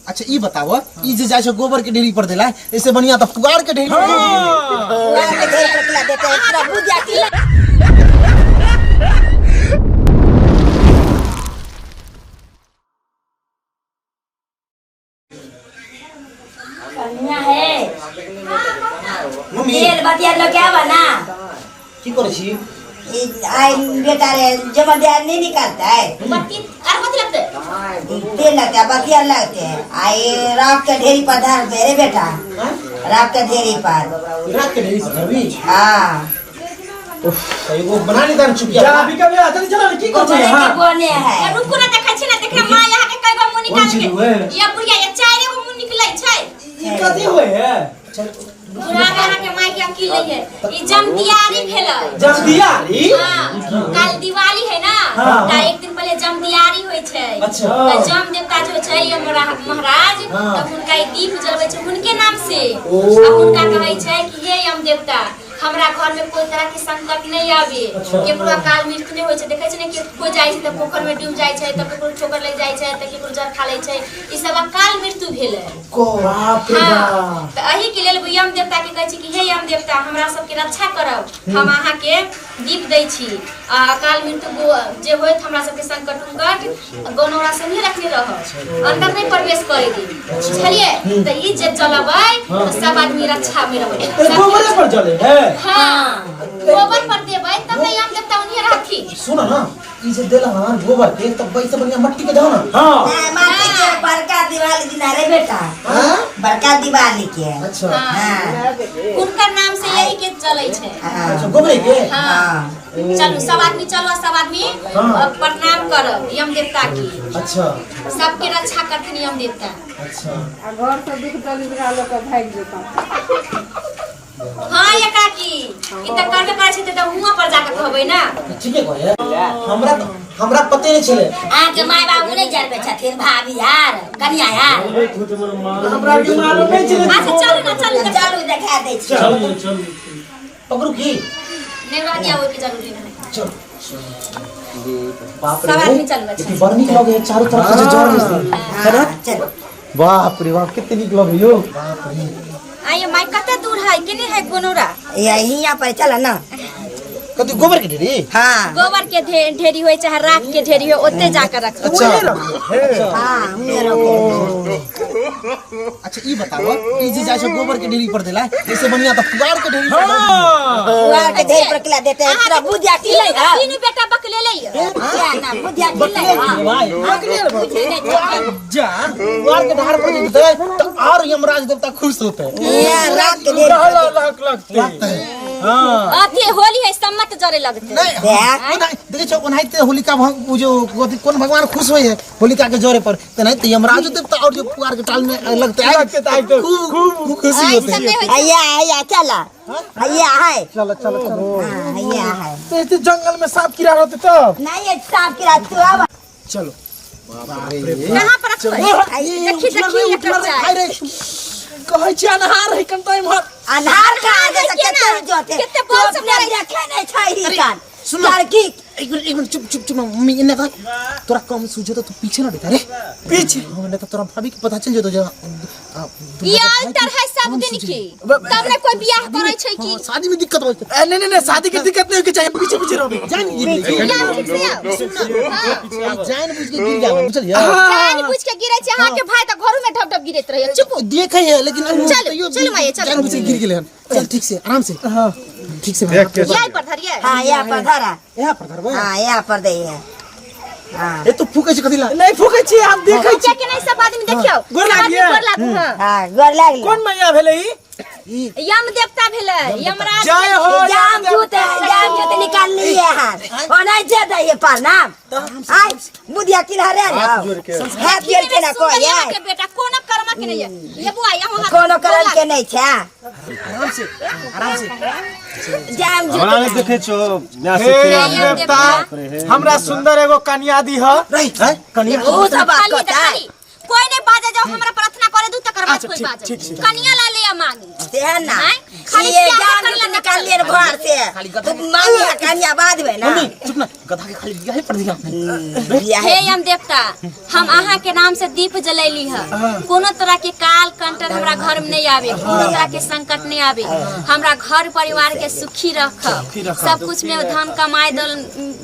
अच्छा ई बताओ, ई जे जाइ छै गोबर के ढेरी पर देला, ऐसे बढ़िया तऽ पुआर के ढेरी पर। पुआर के ढेरी पर खिला देते हैं पूरा बुझा की। कन्या है। मम्मी। तेल बतिया लो क्या बना। की करै छी? आई बेटा रे जमा दिया नहीं निकलता है। बत्ती आर कथी लगतै? तेल लगता है, बतिया लगते हैं। आई राख के ढेरी पर धर दे रे बेटा, राख के ढेरी पर। रात के ढेरी पर धरबी? हाँ। उफ, एगो बना ली तार चुपिया। जा अभी कभी आता नहीं चला की कर गोबरे छै। के हां। बोने है। रुकू ना, देखै छी ना, देखना माँ यहाँ के कई गो मुँह कोन निकाल चीज के हुए? ये बुढ़िया ये चारि गो मुँह निकलै छै। ई कथी होय है? बुढ़ा के अहाँ के माय के अकिल नहीं है। ई जमदियारी भेलै। जमदियारी? हाँ, काल दिवाली है ना। हाँ। त एक दिन पहले जमदियारी होइ छै। अच्छा। त जम देवता जो छै ये महाराज, हाँ। त हुनका ई दीप जलबै छै हुनके नाम से। ओ। आ हुनका कहै छै कि हे यम देवता, हमरा घर में कोई तरह के संकट नहीं आवे। अच्छा। केकरो अकाल मृत्यु नहीं होइ छै। देखै छै ने कि कोई जाइ छै त पोखर में डूब जाइ छै, त केकरो ठोकर लागि जाइ छै, त केकरो जर खा लै छै। ई सब अकाल मृत्यु भेलै। बाप रे हाँ, बाप। तऽ एहि के लेल यम देवता के कहै छी कि हे यम देवता, हमरा सबके रक्षा करब, हम अहाँ के दीप दै छी आ अकाल मृत्यु जे होइत हमरा सबके संकट उंकट गनौरा से नहीं रखने रहब, अंदर नहीं प्रवेश करे दी, बुझलिए? तऽ ई जे जलबै तऽ सब आदमी रक्षा में रहबै। तो गोबरे पर जले है? हाँ, गोबर पर देबै तब ने यम देवता उन्हीं रहथिन। सुन ना, ई जे देला हन गोबर के, तब बैसे बढ़िया मट्टी के दहो ना। हाँ। ना, माटी के बड़का दिवाली दिना रे बेटा। हाँ? बड़का दिवाली के। अच्छा। हाँ। हुनकर नाम से यही के चलै छै। हाँ। अच्छा, गोबरे के? हाँ। हाँ। चलू सब आदमी, चलो सब आदमी। हाँ। प्रणाम करब यम देवता की। अच्छा। सबके रक्षा करथिन यम देवता। अच्छा। आ घर से दुख दलिद्रा लऽ कऽ भागि जेतौ। हाँ ये काकी, ई त करबे करै छै त हुआं पर जाके कहबै ना। ठीके कहे, हमरा त हमरा पते नहीं छले। अहाँके माय बाबू नहि जानबै छथिन, भाभी यार कनिया यार। हमरा के मालूम नहीं छले। अच्छा चलू ना, चलू। चलू देखा दै छी। चलू पकड़ू की? नहीं रह दिया, ओइ के जरूरी नहीं। चल बाप रे, सब आदमी चलू, अच्छा। लेकिन बड़ नीक लगे है चारों तरफ से जे जर है है ना? चलू। बाप रे बाप, कितने नीक लगे यो। बाप रे। आइए माय, कते दूर है केने है गोनौरा? यही पर चल ना। कथी, गोबर के ढेरी? हाँ। गोबर के ढेरी होय चाहे राख के ढेरी होय, ओते जाकर रख। अच्छा। हाँ, हुएं रखो। अच्छा ई बताओ, ई जे जाइ छै गोबर के ढेरी पर देला, ऐसे बढ़िया त पुआर के ढेरी पर। हाँ। पुआर के ढेरी पर खिला देते हैं, पूरा बुधिया खिलै है। तीनू बेटा बकलेले ये। क्या ना बुधिया खिलै है। बकलेल जा पुआर के ढार पर जेतै त और यमराज देवता खुश होते। ये राख के ढेरी पर। लहक लगते। लगते है। हाँ। अथी होली है, सम्मत जरे लगते। नहीं, देख। ओनाहि देखै छौ, ओनाहिते होलिका उ जो अथी कोन भगवान खुश होइ है होलिका के जरे पर, तेनाहिते यमराजो देवता और जो पुआर के टाल में लगते आइ, लगते आइ तऽ खूब खूब खुशी ऐसा होते। नहीं होइ छै। हैया हैया चल, हैया है। चलो चलो चलो। हाँ, हैया है। तो ऐसे जंगल में सांप कीड़ा रहते तब? नहीं, ये सांप कीड़ा तू अब। चलो। कहाँ पर रखबै? ये देखी, उठल देखी, रे, एकर उठल रे, चाय। खाइ रे। कहै छी अन्हार है कन इम्हर। अन्हार का आगे से केना? केते जोते केते तू बोल सब अपने करै? देखे नहीं छै ही कान सुन ना। लड़की। एक मिनट, एक मिनट, चुप चुप चुप। मम्मी एने कर, तोरा कम सूझे तो तू पीछे ना देखा रे। पीछे? हाँ, नहीं तो तोरा भाभी के पता चल जेतो जे ई अल्टर है सब दिन की, तब ने कोई बियाह करै छै की? हाँ, शादी में दिक्कत होय छै। नहीं नहीं नहीं, शादी के दिक्कत नहीं होके चाहिए, पीछे पीछे रहबे। जान गिर गेलै। बियाह ठीक से आओ। हाँ। जान बुझ के गिर गेल, बुझलियै? जान बुझ के गिरै छै अहाँ के भाई, तऽ घरू में ढब ढब गिरैत रहैया। चुप। देखे है लेकिन चलू, तैयो चलू माये, चलू। जान बुझ के गिर गेलै हन। चल ठीक से, आराम से। हाँ। ठीक से। देख के। यही पर धरिए। हाँ, यहाँ पर धरा। यहाँ पर धरबै। हाँ, यहाँ पर दे है। हाँ। ए तू फूकै छै कथी ला? नहीं फूकै छी, हम देखै छी। के नहीं, सब आदमी देखियौ। गोर सब आदमी लागिए। गोर लागू। हाँ। हाँ, गोर लागल। कोन मैया भेलै ई? यम देवता भेलै, यमराज। जय हो। जाम जूते, जाम जूते निकाल लिए हाथ और नहीं जे दे ये प्रणाम आय बुधिया किला रे ना हाथ जोड़ के। हाथ जोड़ के ना कोई यहाँ के बेटा कोनो कर्म के नहीं है ये बुआ, यहाँ कोनो करम के नहीं छै। आराम से, आराम से। जाम हमरा जूते नहीं देखे छो न्या से। हे यम देवता, देवता। हमरा सुंदर एगो कन्या दीह। नहीं हैं कनिया? ओ सब बात खाली कहता है। खाली कोई नहीं बाजे, जाओ हमरा प्रार्थना करे दू तकर बाद अच्छा, कोई ठीक, बाजे। ठीक, ठीक। कनिया ला ले मांगी तेहन ना। आँय? खाली ये बियाह जान करला के निकालिए ने घर से खाली गधा तो मांगी कन्या बाद में ना मम्मी चुप ना, गधा के खाली बियाह पर दिया। बियाह हे यम देवता, हम अहाँ के नाम से दीप जलैली है, कोनो तरह के काल कंटर हमरा घर में नहीं आवे, कोनो तरह के संकट नहीं आवे, हमरा घर परिवार के सुखी रख, सब कुछ में धन कमाई दल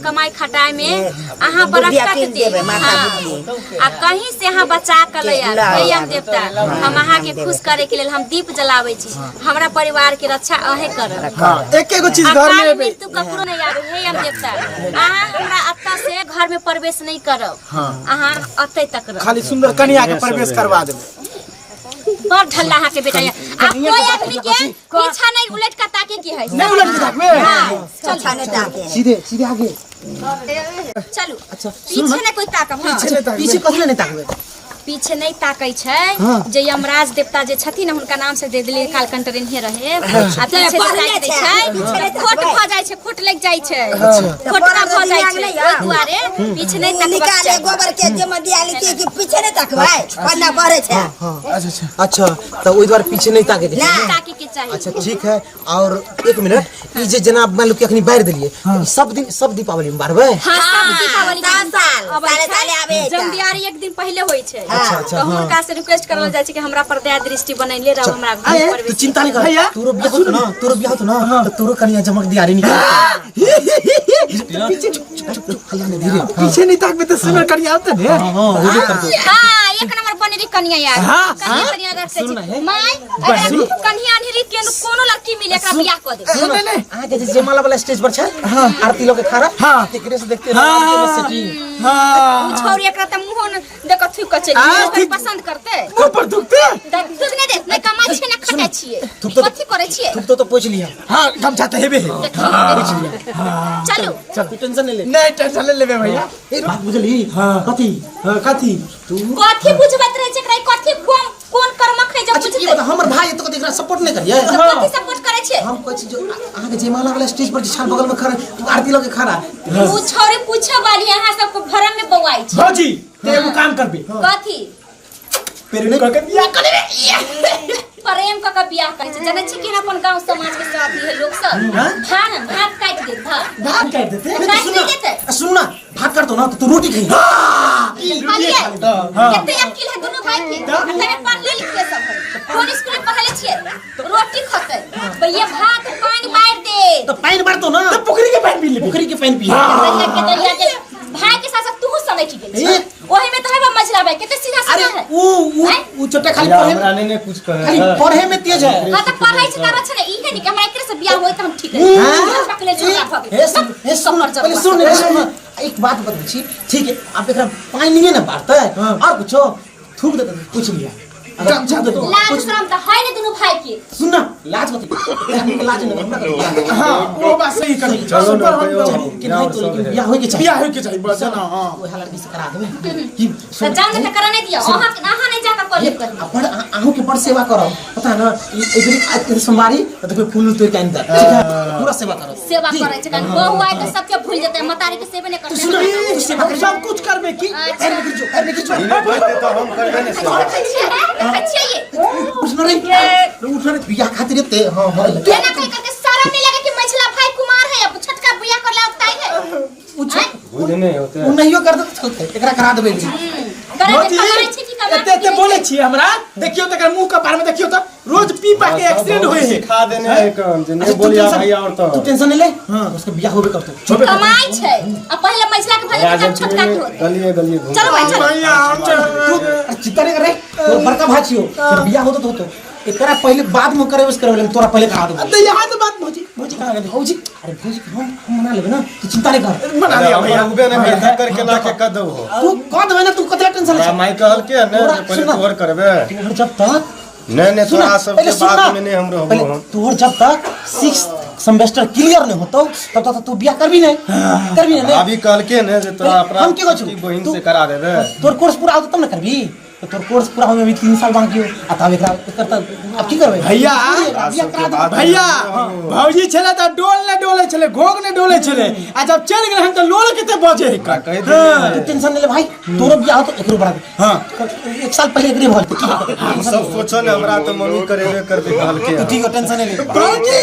कमाई खटाई में अहाँ बुधिया बरकत पीन दे। देबै, माथा हाँ। बुद्धि। आ कहीं से अहाँ बचा के ले आब। हे यम देवता, हम अहाँ के खुश करे के लेल हम दीप जलाबै छी, हमरा परिवार के रक्षा अहें करब। हाँ, एक एगो चीज घर में अकाल एबे। मृत्यु ककरो नहीं आवे। हे यम देवता, अहाँ हमरा अतः से घर में प्रवेश नहीं करब, अहाँ अतः तक रहब। खाली सुंदर कन्या के प्रवेश करवा देबै। बड़ ढल्ला अहाँ के बेटा या। आ कोई आदमी के पीछा नहीं उलट के ताके के है। नहीं उलट के ताकबे। हाँ, चलू। अच्छा नहीं ताके। सीधे सीधे आगे चलू। अच्छा सुन पीछे नहीं कोई ताकब। हाँ। पीछे नहीं ताकबे। पीछे कथी नहीं ताकबे? पीछे नहीं ताकै छै। हाँ। जे यमराज देवता जे छथिन हुनका नाम से दे देलियै कालकंटर एनहे रहे, आ पीछे जे पढ़ले ताकि दै छै, छै पीछे नहि खोट ताकबै। भऽ जाइ छै, खोट लागि जाइ छै, खोटका भऽ जाइ दिमाग छै, नहि ओहि यऽ। दुआरे पीछे नहि तकबाक निकाले चाही। गोबर के जे में दिया लिखी कि पीछे नहीं तकबै, पन्ना पढ़े छै। अच्छा अच्छा अच्छा, तो ओहि दुआरे पीछे नहीं ताके के ना। छै। ताके के चाही। अच्छा ठीक है। और एक मिनट, ई जे जना मान लो कि अखनी बारि देलियै, ई सब दिन सब दीपावली में बारबै? हाँ, सब दीपावली के सात दिन साल, अबै साले छै। साले आबै छै। जमदियारी एक दिन पहिले होइ छै। अच्छा अच्छा। तऽ हाँ। हुनका से रिक्वेस्ट करल जाइ छै कि हमरा पर दया दृष्टि बनैले रहू, हमरा घर तू प्रवेश। चिंता नहीं कर भैया, तोरो बियाह होतो ना, तोरो बियाह होतो ना, तो तोरो कनिया जमक दियारी निकाल। पीछे चुप चुप, हल्ला नहीं, धीरे। पीछे नहीं ताकबे तो सुंदर कन्या आवते ने। हाँ हाँ, होबे करतो। हाँ, एक नंबर बनेरी कनिया यार। हाँ, कनिया कनिया रखै सुन छै। हे। माय, अगर कनिया अनहेरी के कोनो लड़की मिले एकरा बियाह कऽ देब। नहीं नहीं, अहाँ के जे जयमाला वाला स्टेज पर छै, आरती लोग के खड़ा, हाँ। तेकरे से देखते हाँ। रहो सेटिंग। हाँ। उ छौरी एकरा त मुंहो न देख कऽ थूक कऽ चलि आ, गेल। ओकर ठीक। पसंद करतै? मुंह पर थूकते? थूक नहि दे, नहि कमाइ छियै, नहि खटाइ छियै। थूक तो- कथी करै छियै? थूक तो पोछ लिया। हाँ, गमछा तो हेबे है। चलू। तू टेंशन नहीं ले। नहीं टेंशन ले लेबे भैया। ए बात बुझली? हाँ। कथी? हाँ, कथी? कथी बुझबैत रहै छै एकरा? ई कथी कोन कोन कर्मक है जे अच्छा ई बुझतै? बता, हमर भाई तो एकरा सपोर्ट नहीं करिए। तऽ कथी सपोर्ट करै छियै? हम कहै छी जो अहाँ के जयमाला वाला स्टेज पर जे छान बगल में खड़ा, उ आरती लगे खड़ा। उ छौरी पूछे वाली अहाँ सबके भरम में बौआइ छै। भौजी ते एगो काम करबे। कथी? प्रेम कऽ के बियाह कर लेबे। प्रेम कऽ के बियाह करै छै। जनै छी कि अपन गांव समाज के सब अथी है लोक सब भात भात काटि देत, भात भात काटि देते। काटि सुन नहि देतै। ना, सुन ना, भात काटतो ना तो तू रोटी खाई। कहलियै कते अकिल है दुनू भाई के, तमे पढ़ले लिखले सब है, कोन स्कूल में पढ़ले छियै? रोटी खतै भैया भात पानि मारि दे। तो पानि बारतो ना, तो पोखरी के पानि पी लेबे। पोखरी के पानि पी। दरिया के दरिया के भाई के साथ साथ तूहू सनकि गेल ए? छी। ओही में तो है मझला भाई कते सीधा अरे सीधा है। उ उ हैं? उ छोटा खाली भैया, पढ़े हमरा नहीं ने कुछ कहे खाली है। पढ़े में तेज है। हाँ, तो पढ़ै छै तारा छै ने, ई है नी कि हमरा एकरे से बियाह होय त हम ठीक है। हाँ? पकले झगड़ा भऽ गेल। हे सुन, हे सुन, पहले सुन, हे सुन, एक बात बतबै छी, ठीक है? आप एकरा पानि नहीं ने बारतै और कुछो थूक देतै कुछ लिया अगर गमछा थूक देतै, लाज कुछ शरम त है ने दुनू भाई के। सुन ना, लाज कथी, एकरा आदमी के लाज नहीं, हमरा कथी लाज? हाँ, वो बात सही कही। चलो ना, सुपर हम कहियो। कि नहीं तो लेकिन बियाह होय के चाही। बियाह होय के चाही बस ना। हाँ, ओएह लड़की से करा देबै कि त जाउ ने त करा नहि दियौ, अहाँ अहाँ नहि जाके कऽ लेब कहियो। आ बड़ अहूँ के बड़ सेवा करब, पता है ना? ई एहि बेरी आज सोमवारी त देखबै फूल उल तोड़ि के आनि देत, ठीक है? पूरा सेवा करब। सेवा करै छै, कारण बहु आइ त सबके भूल जेतै, मतारी के सेवे नहि तू करतै। सुन ना, तू सेवा हम कर। सब कुछ करबे की। अच्छा। पैर में गिर जो, पैर में गिर जो। ई नहीं करते तो हम करबे ने सेवा। देखै छियै, देखै छियै ये। उठ ना रे, उठ ना रे, बियाह खातिर एते। हाँ हाँ। केना कहि करके शरम नहि लगे कि मझला भाई कुमार है, अब छोटका बियाह करला उगताई है। आँय? बुझ नहीं होते। उ नहियो कर देतै चलतै, एकरा करा देबै। करा भौजी, के कमाइ छै कि कमा एते एते बोले छियै हमरा, देखियौ त एकर मुंह कपार में देखियौ त रोज पी पा के हाँ, सब एक्सीडेंट होय भौजी है। सिखा देने है काम जे अच्छा, नहीं तू बोलिया टेंशन- भैया और तो तू टेंशन नहीं ले, उसके बियाह होबे करतौ। कमाइ छै आ पहिले मझला के भले राजन छोटका के होतै। गलिए गलिए घूम। चलो भाई चलो। भैया हम चल। तू अरे चिंता नहीं कर रे, तोर बड़का भाई छियो, तोर बियाह होतो तो होतो, एकरा पहले बाद में करे उस करे, लेकिन तोरा पहले करा देबो। तो यहाँ तो बात भौजी, भौजी कहाँ गेलै? भौजी, अरे भौजी के हम मना लेबे ना, तू चिंता नहीं कर। मना अरे लिया हमर भैया। उबे नहीं करते करके ला के कह दो हो। तू कह देबे ना, तू कतरा टेंशन ले हमरा माई कहल के ने तोरा जे पहले सुन ना। तोहर करबे। तोहर जब तक नहीं नहीं, सुन ना, तोरा सब पहले के सुन ना। बात में नहीं हम रहबो पहले हम। तोहर जब तक 6 सेमेस्टर क्लियर नहीं होतो तब तक तू बियाह करबी नहीं, करबी नहीं। अभी कहल के ने जे तोरा अपना हम की कहै छौ? छोटकी बहिन तू- से करा देबे। तोर कोर्स पूरा होतो तब ना करबी। तो तोर कोर्स पूरा होय में अभी 3 साल बाकी हो आ तब एकरा एकर त अब की करबै भैया बियाह करा देबै। भैया भौजी छले तऽ डोल ने डोले छले घोघ ने डोले छले आ जब चलि गेल हन तऽ लोल कते बजे है कहि देलियै। तू टेंशन नहीं ले भाई तोरो बियाह हो तो एकरो बड़ा हाँ। एक साल पहले एकरे भऽ जेतै। हम सब सोचो ने हमरा तऽ मम्मी करेबे करतै कहलकै तू ठीक हो टेंशन नहीं ले भौजी